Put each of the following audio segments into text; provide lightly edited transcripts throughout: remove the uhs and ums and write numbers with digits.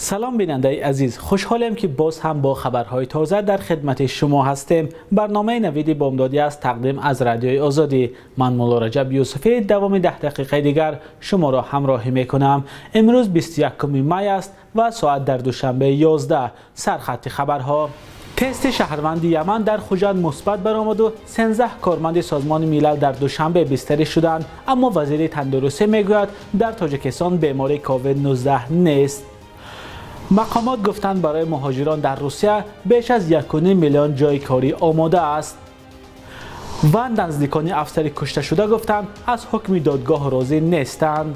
Салом бинандаи азиз, хушҳолем ки боз ҳам бо хабарҳои тоза дар хидмати шумо ҳастем. Барномаи Навиди Бомдодӣ аст, тақдим аз Радиои Озодӣ. Ман Мулло Раҷаб Юсуфӣ давоми 10 дақиқаи дигар шуморо ҳамроҳӣ мекунам. Имрӯз 21 май аст ва соат дар Душанбе 11. Сархати хабарҳо. Тести шаҳрванди Яман дар Хуҷанд мусбат баромад ва 13 корманди Созмони Милал дар Душанбе бистарӣ шуданд. Аммо вазири тандурустӣ мегӯяд дар Тоҷикистон бемории ковид-19 нест. Мақомот гуфтанд барои муҳоҷирон дар Русия беш аз 1.5 миллион ҷойи корӣ омода аст. Ва наздикони афсари кушташуда гуфтанд аз ҳукми додгоҳ розӣ нестанд.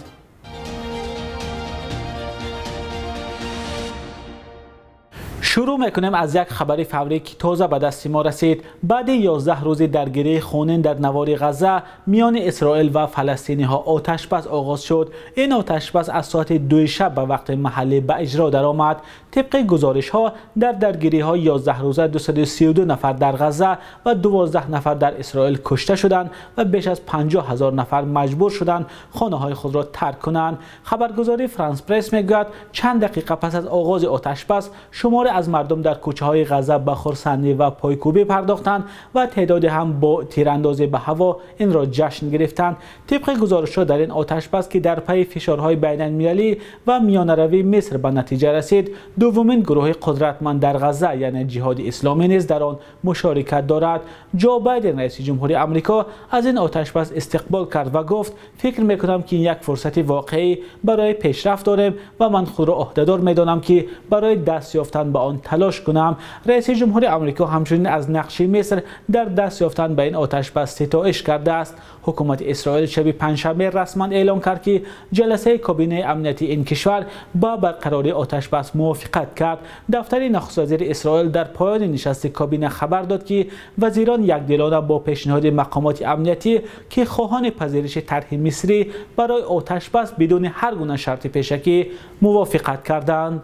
Шурӯъ мекунем аз як хабари фаврӣ ки тоза ба дасти мо расид. Баъди 11 рӯзи даргирии хунин дар навори Ғазза миёни Исроил ва фаластиниҳо оташбас оғоз шуд. Ин оташбас аз соати 2 шаб ба вақти маҳаллӣ ба иҷро даромад. Тибқи гузоришҳо дар даргириҳои 11 рӯза 232 нафар дар Ғазза ва 12 нафар дар Исроил кушта шуданд ва беш аз 50 ҳазор нафар маҷбур шуданд хонаҳои худро тарк кунанд. Хабаргузории Франс Пресс мегӯяд чанд дақиқа пас аз оғози оташбас шумори аз мардум дар кӯчаҳои Ғазза ба хурсандӣ ва пойкӯбӣ пардохтанд ва теъдоде ҳам бо тирандозӣ ба ҳаво инро ҷашн гирифтанд. Тибқи гузоришҳо дар ин оташбас ки дар пайи фишорҳои байналмилалӣ ва миёнаравии Миср ба натиҷа расид, дуввумин гурӯҳи қудратманд дар Ғазза яъне Ҷиҳоди Исломӣ низ дар он мушорикат дорад. Ҷо Байден раиси ҷумҳури Амрико аз ин оташбас истиқбол кард ва гуфт фикр мекунам ки ин як фурсати воқеӣ барои пешрафт дорем ва ман худро ӯҳдадор медонам ки барои даст ёфтан ба он талош кунам. Раиси ҷумҳури Амрико ҳамчунин аз нақши Миср дар даст ёфтан ба ин оташбас ситоиш кардааст. Ҳукумати Исроил шаби панҷшанбе расман эълон кард ки ҷаласаи кабинаи амниятии ин кишвар ба барқарории оташбас мувофиқат кард. Дафтари нахуствазири Исроил дар поёни нишасти кабина хабар дод ки вазирон якдилона бо пешниҳоди мақомоти амниятӣ ки хоҳони пазириши тарҳи мисрӣ барои оташбас бидуни ҳар гуна шарти пешакӣ мувофиқат карданд.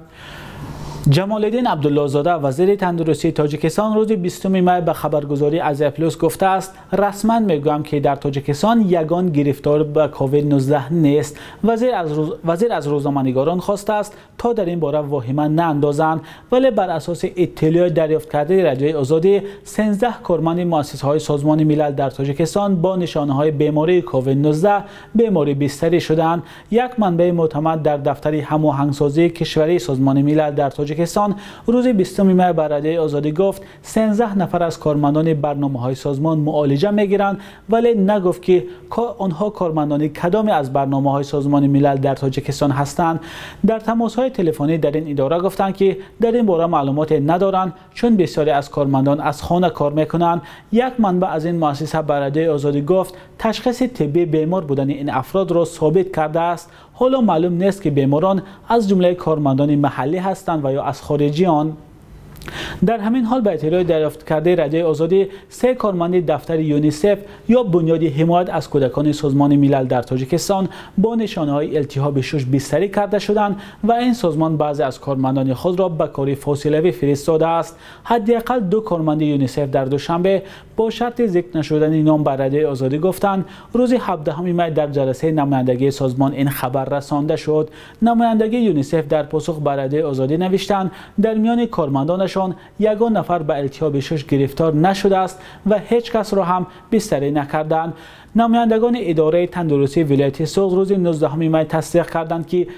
Ҷамолиддин Абдуллозода вазири тандурустии Тоҷикистон рӯзи 20 май ба хабаргузории Азия Плюс гуфтааст расман мегӯям ки дар Тоҷикистон ягон гирифтор ба ковид-19 нест. Вазир аз рӯзноманигорон хостааст то дар ин бора воҳима наандозанд, вале бар асоси иттилои дарёфткардаи Радиои Озодӣ 13 корманди муассисаҳои Созмони Милал дар Тоҷикистон бо нишонаҳои бемории ковид-19 беморӣ бистарӣ шуданд. Як манбаи мӯътамад дар дафтари ҳамоҳангсозии кишварии Созмони Милал дар Тоҷикистон рӯзи 20 май ба Радиои Озодӣ гуфт 13 нафар аз кормандони барномаҳои созмон муолиҷа мегиранд, вале нагуфт ки онҳо кормандони кадоме аз барномаҳои Созмони Милал дар Тоҷикистон ҳастанд. Дар тамосҳои телефонӣ дар ин идора гуфтанд ки дар ин бора маълумоте надоранд, чун бисёре аз кормандон аз хона кор мекунанд. Як манбаъ аз ин муассиса ба Радиои Озодӣ гуфт ташхиси тиббӣ бемор будани ин афродро собит кардааст. Ҳоло маълум нест ки беморон аз ҷумлаи кормандони маҳаллӣ ҳастанд ва ё аз хориҷиён. Дар ҳамин ҳол ба иттилои дарёфткардаи Радиои Озодӣ 3 корманди дафтари ЮНИСЕФ ё Бунёди ҳимоят аз кӯдакони Созмони Милал дар Тоҷикистон бо нишонаҳои илтиҳоби шуш бистарӣ карда шуданд ва ин созмон баъзе аз кормандони худро ба кори фосилавӣ фиристодааст. Ҳадди ақал 2 корманди ЮНИСЕФ дар Душанбе бо шарти зикр нашудани ном ба Радиои Озодӣ гуфтанд рӯзи 17 май дар ҷаласаи намояндагии созмон ин хабар расонда шуд. Намояндагии ЮНИСЕФ дар посух ба Радиои Озодӣ навиштанд дар миёни кормандонашон ягон нафар ба илтиҳоби шуш гирифтор нашудааст ва ҳеҷ касро ҳам бистарӣ накарданд. Намояндагони идораи тандурустии вилояти Суғд рӯзи 19 май тасдиқ карданд ки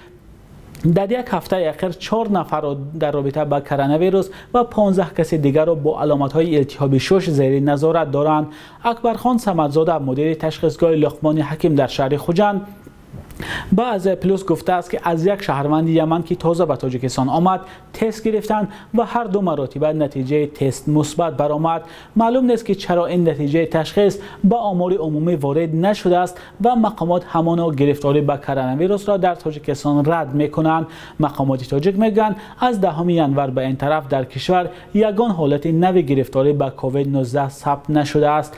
дар як ҳафтаи ахир 4 нафарро дар робита ба коронавирус ва 15 каси дигарро бо аломатҳои илтиҳоби шуш зери назорат доранд. Акбархон Самадзода мудири ташхисгоҳи Луқмони Ҳаким дар шаҳри Хуҷанд ба Азия Плюс гуфтааст ки аз як шаҳрванди Яман ки тоза ба Тоҷикистон омад тест гирифтанд ва ҳар ду маротиба натиҷаи тест мусбат баромад. Маълум нест ки чаро ин натиҷаи ташхис ба омори умумӣ ворид нашудааст ва мақомот ҳамоно гирифторӣ ба коронавирусро дар Тоҷикистон рад мекунанд. Мақомоти тоҷик мегӯянд аз 10 январ ба ин тараф дар кишвар ягон ҳолати нави гирифторӣ ба ковид-19 сабт нашудааст.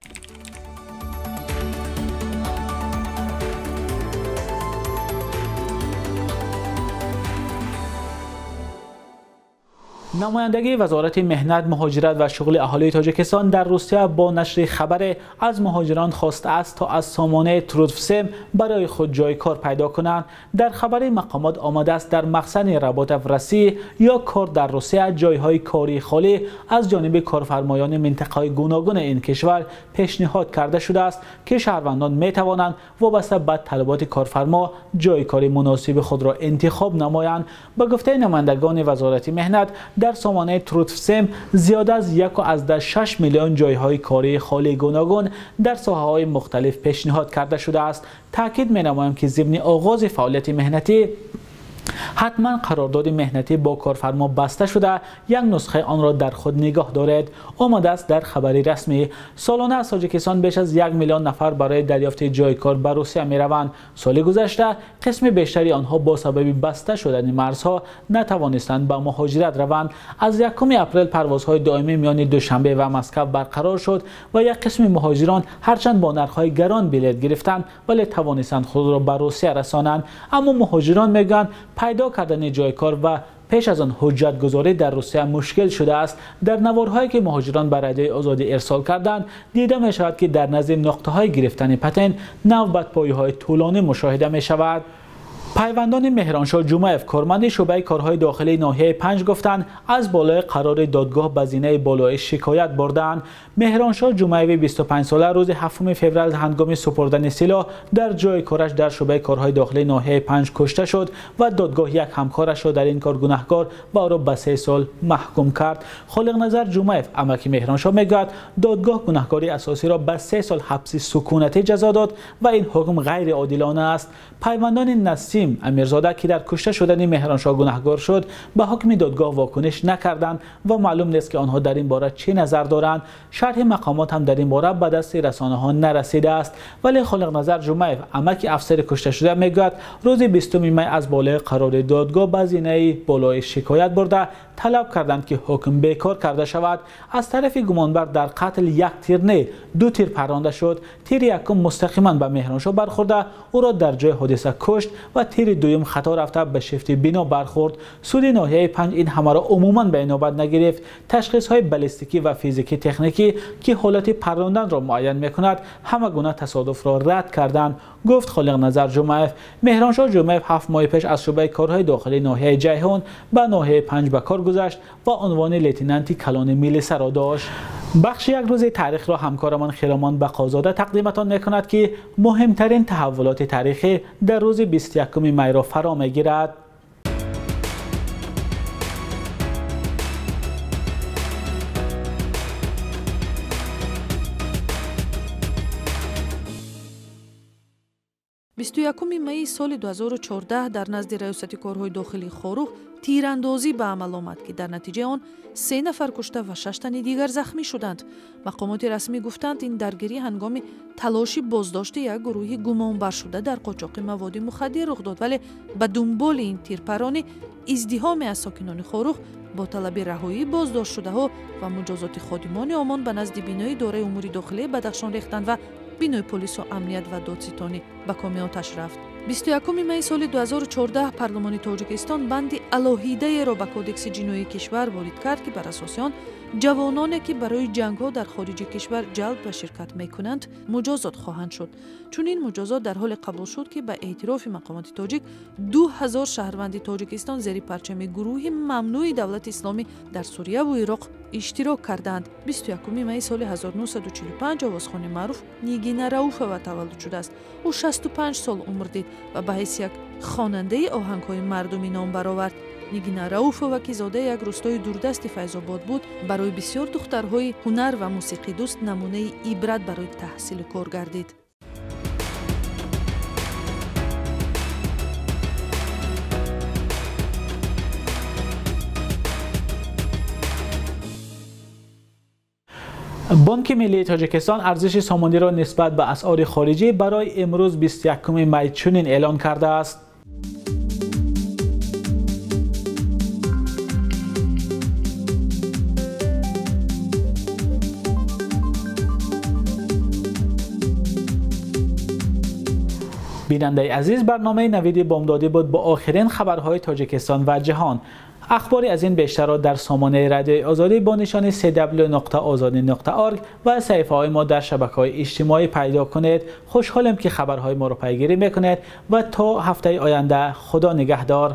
Намояндагии Вазорати меҳнат, муҳоҷират ва шуғли аҳолии Тоҷикистон дар Русия бо нашри хабаре аз муҳоҷирон хостааст то аз сомонаи Трудвсем барои худ ҷои кор пайдо кунанд. Дар хабари мақомот омадааст дар махзани Работа в России ё кор дар Русия ҷойҳои кории холӣ аз ҷониби корфармоёни минтақаҳои гуногуни ин кишвар пешниҳод карда шудааст ки шаҳрвандон метавонанд вобаста ба талаботи корфармо ҷои кори муносиби худро интихоб намоянд. Ба гуфтаи намояндагони Вазорати меҳнат дар сомонаи Трудвсем зиёда аз 1.6 миллион ҷойҳои кории холии гуногун дар соҳаҳои мухталиф пешниҳод карда шудааст. Таъкид менамоям ки зимни оғози фаъолияти меҳнатӣ ҳатман қарордоди меҳнатӣ бо корфармо баста шуда як нусхаи онро дар худ нигоҳ доред. Омадааст дар хабари расмӣ. Солона аз Тоҷикистон беш аз 1 миллион нафар барои дарёфти ҷои кор ба Русия мераванд. Соли гузашта қисми бештари онҳо бо сабаби баста шудани марзҳо натавонистанд ба муҳоҷират раванд. Аз 1 апрел парвозҳои доимӣ миёни Душанбе ва Москва барқарор шуд ва як қисми муҳоҷирон ҳарчанд бо нархҳои гарон билет гирифтанд, вале тавонистанд худро ба Русия расонанд. Аммо муҳоҷирон мегӯянд пайдо кардани ҷои кор ва пеш аз он ҳуҷҷатгузорӣ дар Русия мушкил шудааст. Дар наворҳое ки муҳоҷирон ба Радиои Озодӣ ирсол карданд, дида мешавад ки дар назди нуқтаҳои гирифтани патент навбатпоиҳои тӯлонӣ мушоҳида мешавад. Пайвандони Меҳроншоҳ Ҷумаев, корманди шӯъбаи корҳои дохилии ноҳияи 5 гуфтанд аз болои қарори додгоҳ ба зинаи болоӣ шикоят бурдаанд. Меҳроншоҳ Ҷумаеви 25 сола рӯзи 7 феврал ҳангоми супурдани силоҳ дар ҷои кораш дар шӯъбаи корҳои дохилии ноҳияи 5 кушта шуд ва додгоҳ як ҳамкорашро дар ин кор гунаҳкор ва ӯро ба 3 сол маҳкум кард. Холиқназар Ҷумаев, амаки Меҳроншоҳ, мегӯяд додгоҳ гунаҳкори асосиро ба 3 сол ҳабси сукунатӣ ҷазо дод ва ин ҳукм ғайриодилона аст. Пайвандони Насим Амирзода ки дар кушта шудани Меҳроншоҳ гунаҳкор шуд, ба ҳукми додгоҳ вокуниш накарданд ва маълум нест ки онҳо дар ин бора чӣ назар доранд. Шарҳи мақомот ҳам дар ин бора ба дасти расонаҳо нарасидааст. Вале Холиқназар Ҷумаев, амаки афсари кушташуда, мегӯяд рӯзи 20 май аз болои қарори додгоҳ ба зинаи болои шикоят бурда талаб карданд ки ҳукм бекор карда шавад. Аз тарафи гумонбар дар қатл як тир не, 2 тир парронда шуд. Тири якум мустақиман ба Меҳроншоҳ бархӯрда, ӯро дар ҷои ҳодиса кушт ва тири дуюм хато рафта ба шифти бино бархӯрд. Суди ноҳияи 5 ин ҳамаро умуман ба инобат нагирифт. Ташхисҳои баллистикӣ ва физикӣ техникӣ ки ҳолати парронданро муайян мекунад, ҳама гуна тасодуфро рад карданд, гуфт Холиқназар Ҷумаев. Меҳроншоҳ Ҷумаев 7 моҳ пеш аз шӯъбаи корҳои дохилии ноҳияи Ҷайҳун ба ноҳияи 5 ба кор гузашт ва унвони лейтенанти калони милисаро дошт. Бахши як рӯзи таърихро ҳамкорамон Хиромон Бақозода тақдиматон мекунад ки муҳимтарин таҳаввулоти таърихӣ дар рӯзи 21 майро фаро мегирад. Бисту якуми майи соли 2014 дар назди раёсати корҳои дохилии Хоруғ тирандозӣ ба амал омад, ки дар натиҷаи он 3 нафар кушта ва 6 тани дигар захмӣ шуданд. Мақомоти расмӣ гуфтанд, ин даргирӣ ҳангоми талоши боздошти як гурӯҳи гумонбаршуда дар қочоқи маводи мухаддир рух дод, вале ба дунболи ин тирпаронӣ издиҳоме аз сокинони Хоруғ бо талаби раҳоии боздоштшудаҳо ва муҷозоти ходимони ОМОН ба назди бинои идораи умури дохилии Бадахшон рехтанд ва бинои полису амният ва додситонӣ ба коми оташ рафт. 21 майи соли 2014 парлумони Тоҷикистон банди алоҳидаеро ба кодекси ҷиноии кишвар ворид кард, ки бар асоси он ҷавононе, ки барои ҷангҳо дар хориҷи кишвар ҷалб ба ширкат мекунанд, муҷозот хоҳанд шуд. Чунин муҷозот дар ҳоле қабул шуд, ки ба эътирофи мақомоти тоҷик 2000 шаҳрванди Тоҷикистон зери парчами гурӯҳи мамнӯи давлати исломӣ дар Сурияву Ироқ иштирок карданд. 21 майи соли 1945 овозхони маъруф Нигина Рауфова таваллуд шудааст. Ӯ 65 сол умр дид ва ба ҳайси як хонандаи оҳангҳои мардумӣ ном баровард. Нигина Рауфова, ки зодаи як рӯстои дурдасти Файзобод буд, барои бисёр духтарҳои ҳунар ва мусиқидӯст намунаи ибрат барои таҳсилу кор гардид. Бонки Миллии Тоҷикистон арзиши сомониро нисбат ба асъори хориҷӣ барои имрӯз 21 май чунин эълон кардааст. Бинандаи азиз, барномаи Навиди Бомдодӣ буд бо охирин хабарҳои Тоҷикистон ва ҷаҳон. Ахбори аз ин бештарро дар сомонаи Радиои Озодӣ бо нишони cw.ozodi.org ва саҳифаҳои мо дар шабакаҳои иҷтимоӣ пайдо кунед. Хушҳолем, ки хабарҳои моро пайгирӣ мекунед ва то ҳафтаи оянда Худо нигаҳдор.